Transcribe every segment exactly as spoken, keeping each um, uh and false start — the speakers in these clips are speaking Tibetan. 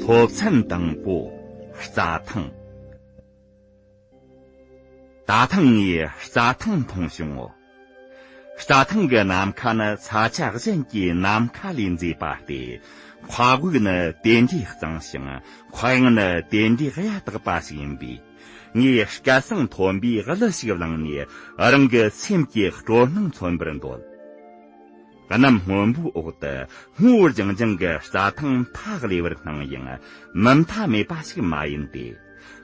སློབ་ཚན་དང་པོ། རྩྭ་ཐང་། ད་ཐེངས་ངས་རྩྭ་ཐང་མཐོང་བྱུང་ངོ་། རྩྭ་ཐང་གི་ནམ་མཁའ་ནི་ས་ཆ་གཞན་གྱི་ནམ་མཁའ་ལས་མཛེས་པ་སྟེ། མཁའ་དབུགས་ནི་དེ་འདྲའི་གཙང་ཞིང་། མཁའ་དབྱིངས་ནི་དེ་འདྲའི་གཡའ་དག་པ་ཞིག་ཡིན་པས། ངས་སྐད་གསང་མཐོན་པོའི་གླུ་ཞིག་བླངས་ནས། རང་གི་སེམས་ཀྱི་སྤྲོ་སྣང་མཚོན་པར་འདོད། གནམ་སྔོན་པོའི་འོག་ཏུ་སྔོ་ལྗང་ལྗང་གི་རྩྭ་ཐང་མཐའ་ཀླས་པར་སྣང་ཡང་། མུ་མཐའ་མེད་པ་ཞིག་མ་ཡིན་ཏེ།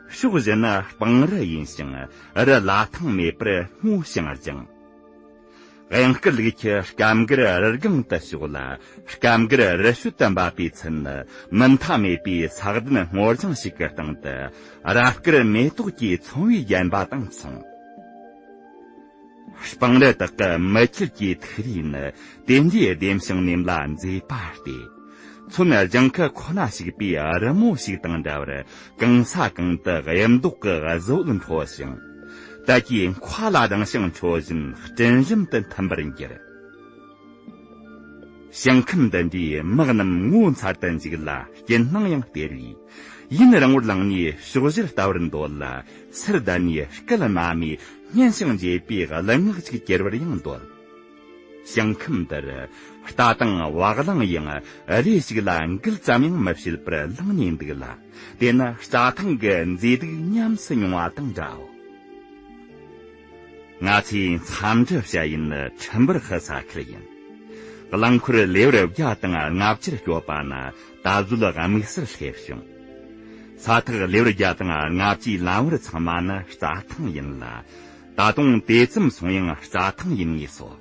ཕྱོགས་བཞི་ནི་སྤང་རི་ཡིན་ཞིང་། རི་ལ་ཐང་མེད་པར་སྔོ་ཞིང་ལྗང་། གཡང་དཀར་ལུག་ཁྱུ་སྐབས་འགར་རི་སྒང་དུ་ཞོག་ལ། སྐབས་འགར་རི་ཞོལ་དུ་འབབ་པའི་ཚུལ་ནི། མུ་མཐའ་མེད་པའི་ས་གདན་སྔོ་ལྗང་ཞིག་གི་སྟེང་དུ། རབ་དཀར་མེ་ཏོག་གིས་མཚོན་བུས་བརྒྱན་པ་དང་མཚུངས། སྤང་རི་དག་གི་མུ་ཁྱུད་ཀྱི་ཐིག་རིས་ནི་དེ་འདྲའི་ལྡེམ་ཞིང་ནེམ་ལ་མཛེས་པ་སྟེ། མཚོན་ལྗང་ཁུ་ཁོ་ན་ཞིག་པའི་རི་མོ་ཞིག་དང་འདྲ་བར། གང་ས་གང་དུ་གཡུ་མདོག་གི་གཟི་འོད་འཕྲོ་ཞིང་། དལ་གྱིས་མཁའ་ལ་ལྡིང་ཞིང་འཕྱོ་བཞིན་སྤྲིན་རིམ་དུ་འཐིམ་པར་འགྱུར། ཞིང་ཁམས་འདི་འདྲའི་དམག་རྣམས་ངོ་མཚར་དུ་འཇུག་ལ། སྐྱིད་སྣང་ཡང་སྟེར་བས། ཡུན་རིང་བོར་ལངས་ནས་ཕྱོགས་བཞིར་ལྟ་བར་འདོད་ལ། སར་བསྡད་ནས་སྐད་མ་སྨྲས། སྙན་ཞིང་འཇེབས་པའི་གླུ་ངག་ཅིག་གྱེར་བར་ཡང་འདོད། ཞིང་ཁམས་འདིར་རྟ་དང་བ་གླང་ཡང་རེ་ཞིག་ལ་འགུལ་ཙམ་ཡང་མི་བྱེད་པར་ལངས་ནས་འདུག་ལ། དེ་ནི་རྩྭ་ཐང་གི་མཛེས་སྡུག་ཉམས་སུ་མྱོང་བ་དང་འདྲའོ། ང་ཚོའི་མཚམས་འདྲི་བྱ་ཡུལ་ནི་ཁྲིན་པུར་ཧི་ས་ཁུལ་ཡིན། རླངས་འཁོར་ལེ་དབར་བརྒྱ་དང་ལྔ་བཅུར་སྐྱོད་པ་ན་ད་གཟོད་དམིགས་སར་སླེབས་བྱུང་། ས་ཐག་ལེ་དབར་བརྒྱ་དང་ལྔ་བཅུའི་ལམ་བར་ཚང་མ་ནི་རྩྭ་ཐང་ཡིན་ལ། ད་དུང་དེ་ཙམ་སོང་ཡང་རྩྭ་ཐང་ཡིན་ངེས་སོ།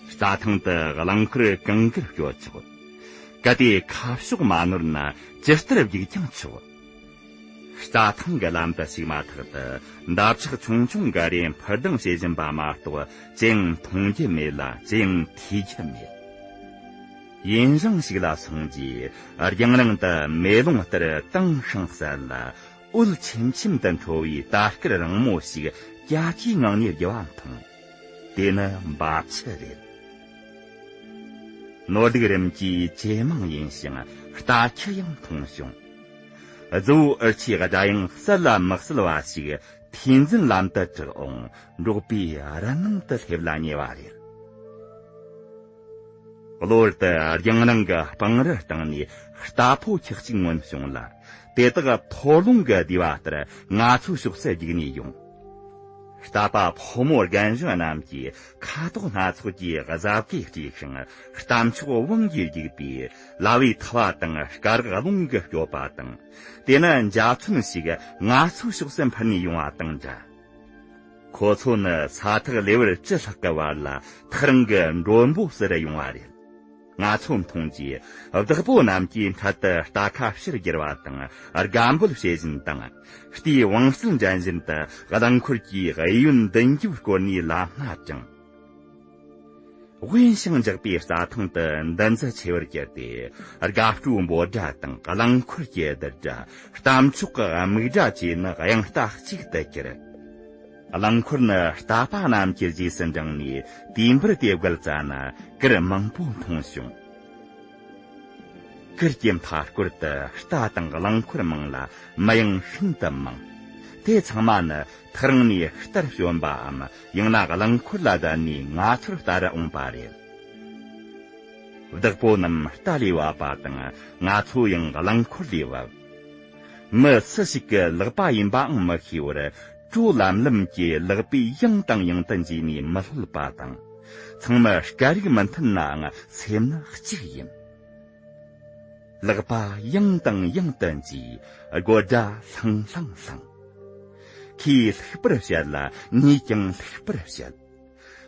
རྩྭ་ཐང་དུ་རླངས་འཁོར་གང་དགར་སྐྱོད་ཆོག། གལ་ཏེ་ཁ་ཕྱོགས་མ་ནོར་ན་ཇི་ལྟར་རྒྱུག་ཀྱང་ཆོག། རྩྭ་ཐང་གི་ལམ་དུ་ཞུགས་མ་ཐག་ཏུ་འདབ་ཆགས་ཆུང་ཆུང་འགའ་རེ་འཕུར་ལྡིང་བྱེད་བཞིན་པ་མ་གཏོགས་ཅི་ཡང་མཐོང་རྒྱུ་མེད་ལ། ཅི་ཡང་ཐོས་རྒྱུ་མེད། ཡུན་རིང་ཞིག་ལ་སོང་རྗེས་རྒྱང་རིང་དུ་མེ་ལོང་ལྟར་དྭངས་ཤིང་གསལ་ལ། འོད་ཆེམ་ཆེམ་དུ་འཕྲོ་བའི་དར་དཀར་རིང་མོ་ཞིག་སྐྱ་ཀའི་ངང་ནས་རྒྱུ་བ་མཐོང་། དེ་ནི་འབབ་ཆུ་རེད། ནོར་ལུག་རིམ་གྱིས་ཇེ་མང་ཡིན་ཞིང་རྟ་ཁྱུ་ཡང་མཐོང་བྱུང་། རྫི་བོ་འུར་ཆའི་སྒྲ་ཡང་གསལ་ལ་མི་གསལ་བ་ཞིག་ཐོས་འཛིན་ལམ་དུ་གྲགས་འོང་། འབྲོག་པའི་རི་ནང་དུ་སླེབས་ལ་ཉེ་བ་རེད། གློ་བུར་དུ་རྒྱང་རིང་གི་སྤང་རི་སྟེང་ནས་རྟ་ཕོ་ཁྱུ་གཅིག་མངོན་བྱུང་ལ། དེ་དག་མཐོ་རླུང་གི་བསྡུས་པ་ལྟར་ང་ཚོའི་ཕྱོགས་སུ་རྒྱུགས་ནས་ཡོང་། རྟ་པ་ཕོ་མོ་རྒན་གཞོན་རྣམས་ཀྱིས་ཁ་དོག་སྣ་ཚོགས་ཀྱི་གཟབ་གོས་སྤྲས་ཤིང་། རྟ་མཆོག་བང་གིས་བརྒྱུགས་པས་ལ་བའི་ཐལ་བ་དང་སྐ་རགས་རླུང་གིས་སྐྱོད་པ་དང་། དེ་ནི་འཇའ་ཚོན་ཞིག་ང་ཚོའི་ཕྱོགས་སུ་འཕུར་ནས་ཡོང་བ་དང་འདྲ། ཁོ་ཚོ་ནི་ས་ཐག་ལེ་དབར་བཅུ་ལྷག་གི་བར་ལ་ཐག་རིང་གི་མགྲོན་པོ་ཟེར་ཡོང་བ་རེད། ང་ཚོ་མཐོང་རྗེས་བདག་པོ་རྣམས་ཀྱིས་འཕྲལ་དུ་རྟ་ཁ་ཕྱིར་བསྒྱུར་བ་དང་། དགའ་འབོད་བྱེད་བཞིན་དང་། རྟའི་བང་རྩལ་འགྲན་བཞིན་དུ་རླངས་འཁོར་གྱི་གཡས་གཡོན་མདུན་རྒྱབ་བསྐོར་ནས་ལམ་སྣ་དྲངས། དབེན་ཞིང་འཇགས་པའི་རྩྭ་ཐང་དུ་འདུ་འཛི་ཆེ་བར་གྱུར་ཏེ། དགའ་སྤྲོའི་འབོད་སྒྲ་དང་རླངས་འཁོར་གྱི་རྡུལ་སྒྲ། རྟ་མཆོག་གི་རྨིག་སྒྲ་བཅས་ནི་དབྱངས་རྟ་གཅིག་ཏུ་གྱུར། རླངས་འཁོར་ནི་རྟ་པ་རྣམས་ཀྱི་རྗེས་སུ་འབྲངས་ནས་དུས་འབུར་དེ་བརྒལ་ཙ་ན་གུར་མང་པོ་མཐོང་བྱུང་། གུར་གྱི་མཐའ་སྐོར་དུ་རྟ་དང་རླངས་འཁོར་མང་ལ་མི་ཡང་ཤིན་ཏུ་མང་། དེ་ཚང་མ་ནི་ཐག་རིང་ནས་རྟར་བྱོན་པའམ། ཡང་ན་རླངས་འཁོར་ལ་བསྡད་ནས་ང་ཚོར་ལྟ་རུ་འོངས་པ་རེད། བདག་པོ་རྣམས་རྟ་ལས་བབས་པ་དང་། ང་ཚོ་ཡང་རླངས་འཁོར་ལས་བབས། མི་སུ་ཞིག་གི་ལག་པ་ཡིན་པའང་མི་ཤེས་པར། བྲོ་ལམ་ལམ་གྱི་ལག་པས་ཡང་དང་ཡང་དུ་འཇུས་ནས་མི་སློད་པ་དང་། ཚང་མ་སྐད་རིགས་མི་མཐུན་ནའང་སེམས་ནི་གཅིག་ཡིན། ལག་པ་ཡང་དང་ཡང་དུ་འཇུས། དགོད་སྒྲ་ལྷང་ལྷང་ལྷང་། ཁོས་ལྷུག་པར་བཤད་ལ་ངས་ཀྱང་ལྷུག་པར་བཤད།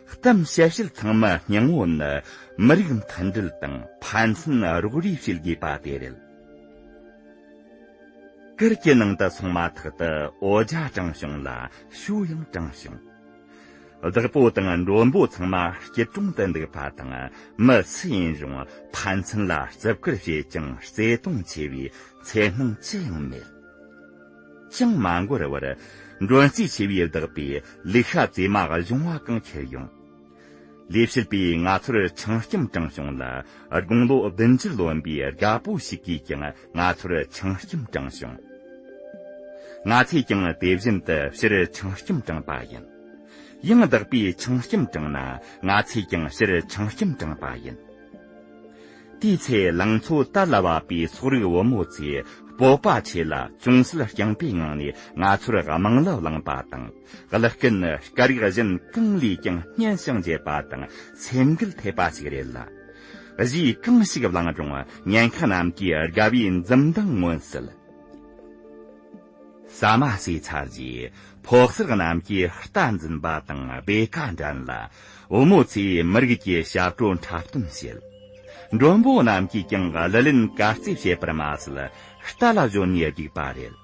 གཏམ་བཤད་བཤད་ཚང་མ་སྙིང་བོ་ནི་མི་རིགས་མཐུན་སྒྲིལ་དང་ཕན་ཚུན་རོགས་རེས་བྱེད་དགོས་པ་དེ་རེད། གུར་གྱི་ནང་དུ་སོང་མ་ཐག་ཏུ་འོ་ཇ་དྲངས་བྱུང་ལ་ཞོ་ཡང་དྲངས་བྱུང་། བདག་པོ་དང་མགྲོན་པོ་ཚང་མ་སྐྱིད་གྲོང་དུ་འདུག་པ་དང་། མི་སུ་ཡིན་རུང་ཕན་ཚུན་ལ་བརྩི་བཀུར་བྱེད་ཅིང་བརྩེ་གདུང་ཆེ་བའི་འཚེར་སྣང་ཅི་ཡང་མེད། ཅང་མ་འགོར་བར་མགྲོན་རྩིས་ཆེ་བའི་བདག་པོས་ལུག་ཤ་བཙོས་མ་གཞུང་བ་གང་ཁྱེར་ཡོང་། ལས་བྱེད་པས་ང་ཚོར་ཆང་སྐྱེམས་དྲངས་བྱུང་ལ། དགུང་ལོ་བདུན་ཅུར་ལོན་པའི་རྒད་པོ་ཞིག་གིས་ཀྱང་ང་ཚོར་ཆང་སྐྱེམས་དྲངས་བྱུང་། ང་ཚོས་ཀྱང་དེ་བཞིན་དུ་ཕྱིར་ཆང་སྐྱེམས་དྲངས་པ་ཡིན། ཡང་བདག་པོས་ཆང་སྐྱེམས་དྲངས་ན། ང་ཚོས་ཀྱང་ཕྱིར་ཆང་སྐྱེམས་དྲངས་པ་ཡིན། དེའི་ཚེ་ལང་ཚོ་དར་ལ་བབས་པའི་སོག་རིགས་བུ་མོ་ཚོས་སྤོབས་པ་ཆེ་ལ་ཅུང་ཟད་རྐྱང་པའི་ངང་ནས་ང་ཚོར་དམངས་གླུ་བླངས་པ་དང་། གླུ་སྐད་ནི་སྐད་རིགས་གཞན་གང་ལས་ཀྱང་སྙན་ཞིང་འཇེབས་པ་དང་སེམས་འགུལ་ཐེབས་པ་ཞིག་རེད་ལ། གཞས་གང་ཞིག་བླངས་རུང་ཉན་མཁན་རྣམས་ཀྱིས་དགའ་བའི་འཛུམ་མདངས་མངོན་སྲིད། ཟ་མ་ཟོས་ཚར་རྗེས་ཕོ་གསར་རྣམས་ཀྱིས་རྟ་འཛིན་པ་དང་སྦེ་ཀ་འགྲན་ལ། བུ་མོ་ཚོས་མི་རིགས་ཀྱི་ཞབས་བྲོ་འཁྲབ་སྟོན་བྱེད། མགྲོན་པོ་རྣམས་ཀྱིས་ཀྱང་གླུ་ལེན་གར་རྩེད་བྱེད་པར་མ་ཟད་རྟ་ལ་བཞོན་ནས་བསྡད་པ་རེད།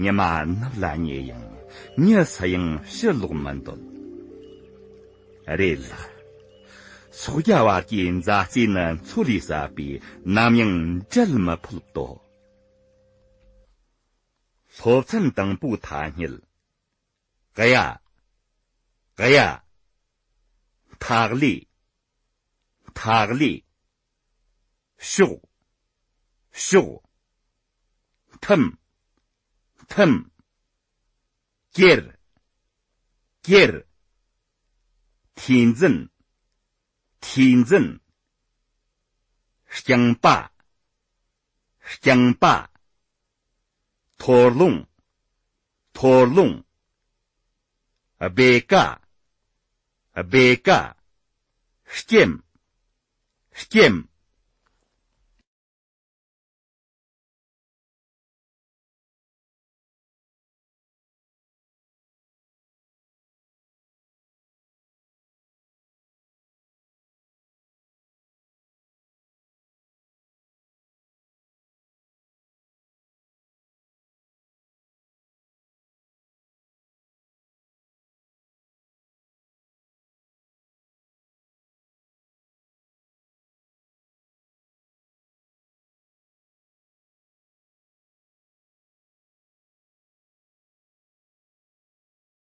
ཉི་མ་ནུབ་ལ་ཉལ་ཡང་མྱི་སུ་ཡང་ཕྱིར་ལོག་མི་འདོད། རེད་ལགས། སོག་རྒྱ་བར་གྱི་མཛའ་བརྩེ་ནི་མཚོ་ལས་ཟབ་པས་ནམ་ཡང་འབྲལ་མི་ཕོད་དོ། སློབ་ཚན་དང་པོའི་ཐ་སྙད། གཡའ། གཡའ། ཐག་ལེ། ཐག་ལེ། ཤོག། ཤོག། ཐུམ། ཐུམ། ཀེར། ཀེར། ཐོས་འཛིན། ཐོས་འཛིན། རྐྱང་པ། རྐྱང་པ། འཐོར་རླུང་། འཐོར་རླུང་། སྦེ་ཀ། སྦེ་ཀ། སྐྱེམས། སྐྱེམས།